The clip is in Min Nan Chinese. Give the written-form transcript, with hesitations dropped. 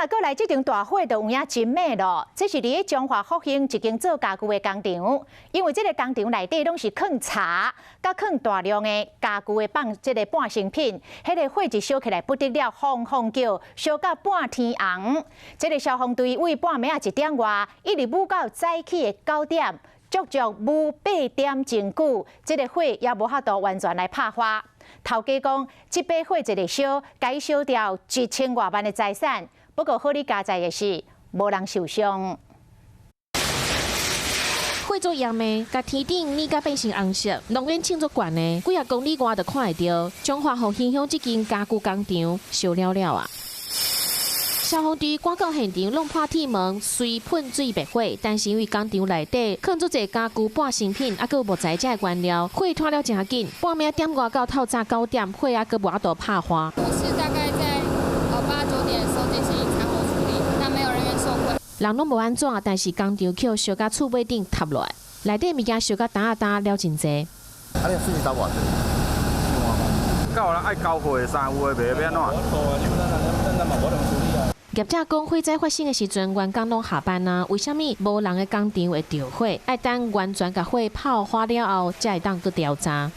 啊，閣來這場大火就有影真猛咯。這是佇咧彰化福興一間做家具的工廠，因為這個工廠內底攏是囥柴，佮囥大量的家具的放這個半成品，彼個火一燒起來不得了，轟轟叫，燒到半天紅。這個消防隊為半暝仔1點外，一直舞到早起的9點，足足舞8點鐘久，這個火也無法度完全來拍花。頭家講，這把火一个燒，共燒掉1000外萬的財產。不過好佳哉的是，無人受傷。火做炎的，共天頂染甲變成紅色，濃煙衝足懸的，幾仔公里外就看會著。彰化復興鄉這間家具工廠燒了了啊！消防隊趕到現場，弄破鐵門，隨噴水滅火，但是因為工廠內底囥足濟家具半成品，猶閣有木材這原料，火湠了誠緊。半暝點外到透早9點，火猶閣無法度拍花。火勢大概在8、9點的時候進行殘火處理，那沒有人員受困。人攏無按怎，但是工廠去燒甲厝尾頂塌落來，內底物件燒甲焦焦焦了真濟。啊，你損失偌濟？到人愛交貨的衫有的賣欲按怎？業者講，火災發生的時陣，員工攏下班啊，為啥物無人的工廠會著火？愛等完全共火炮花了後，才會當閣調查。